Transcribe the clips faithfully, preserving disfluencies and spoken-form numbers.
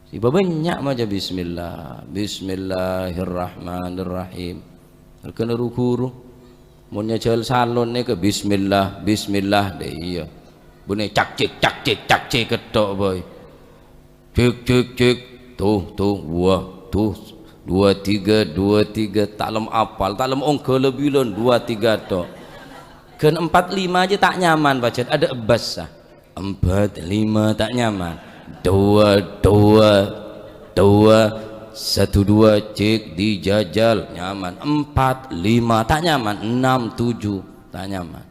Sè bâbânnya' maca bismillah, bismillahirrahmanirrahim. Mergâna ru-ghuru. Mon nyajhâl salon nèka bismillah, bismillah, dâ' iyâ. Bânnè cak cik, cak cik, cak cik kettok bhâi. Cik, cik, cik. Tuh, tuh, wah, tuh. Dua, tiga, dua, tiga. Ta' lem apal, ta' lem ongghâ bilân, dua, tiga tok. Ghân empat lima aja ta' nyaman, pajhât. Adâ' ebbâs, ah. Empat, lima, ta' nyaman. Dua, dua, dua. Satu, dua, cek, dijajal. Nyaman. Empat, lima, ta' nyaman. Enam, tujuh, ta' nyaman.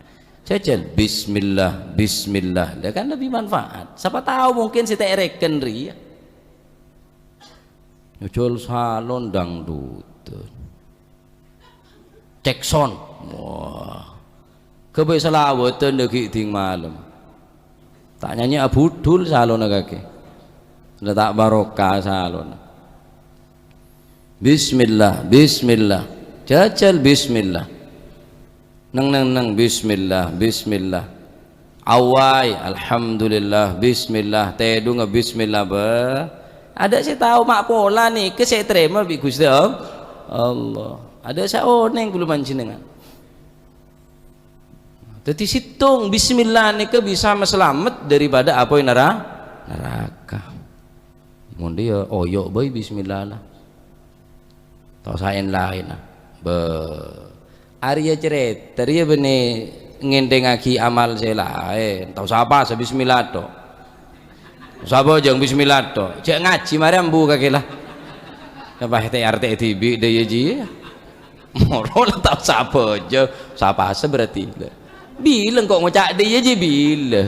Jajal, bismillah, bismillah. Lah kan lebih manfaat. Sapa tahu mungkin sè ta' èrèken rèya. Nyajhâl salon dangdutan. Cek sound. Wah. Ghâbây salawatan dâggi' dhing malem. Ta' nyanyi abudul salonna kakè. La ta' barokah salonna. Bismillah, bismillah. Jajal bismillah. Neng, neng, neng, bismillah, bismillah. Awai, alhamdulillah, bismillah. Tèdungnga bismillah, bâ. Adâ' sè tao ma' pola nèka sè ètarèma bi' Ghustè All-, Allah. Adâ' sè onèng kaulâ panjhennengngan. Dhâddhi sèttong bismillah nèka bisa masalamet daripada apoy nara-, naraka. Mon dhiyâ oyo' bhâi bismillah la. Tao saèn-laènna. Bâ. Arèya carèta rèya bânnè ngènthèngngaghi amal sè laèn. Tao sapa sè bismillah tok. Sapa jhâng bismillah tok. Jhâ' ngajhi marè ambu kakè la. Napa tè-artè dhibi' dhâ' iyâ jiyâ. Moro la tao sapa jhâ'. Sapa sè berarti. Bilâ engko' ngoca' dhâ' iyâ jiyâ bilâ.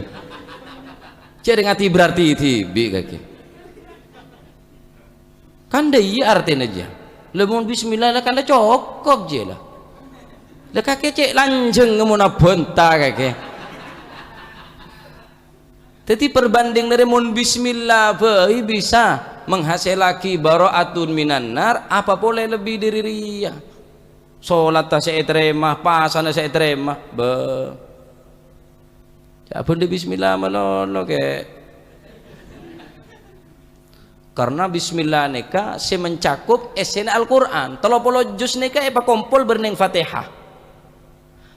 Jhâ' rèngngadi berarti dhibi' kakè. Kan dhâ' iyâ artèna jiyâ. La mon bismillah la kan la cokop jiyâ la. La kakè cè' lanjhâng mon abhânta kakè. Dhâddhi perbandinganna rè mon bismillah bhâi bisa menghasilagi bara'atun minan nar, apa polè lebbi dhâri rèya? Solatta sè ètarèma, pasana sè ètarèma, bâ. Jhâ' bhândhâ bismillah malolo, Kè. Karna bismillah nèka sè mencakup èssèna Al-Qur'an. Tello polo juz nèka èpakompol bârnèng Fatihah.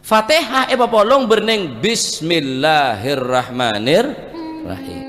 Fatihah èpapolong bârnèng Bismillahirrahmanirrahim.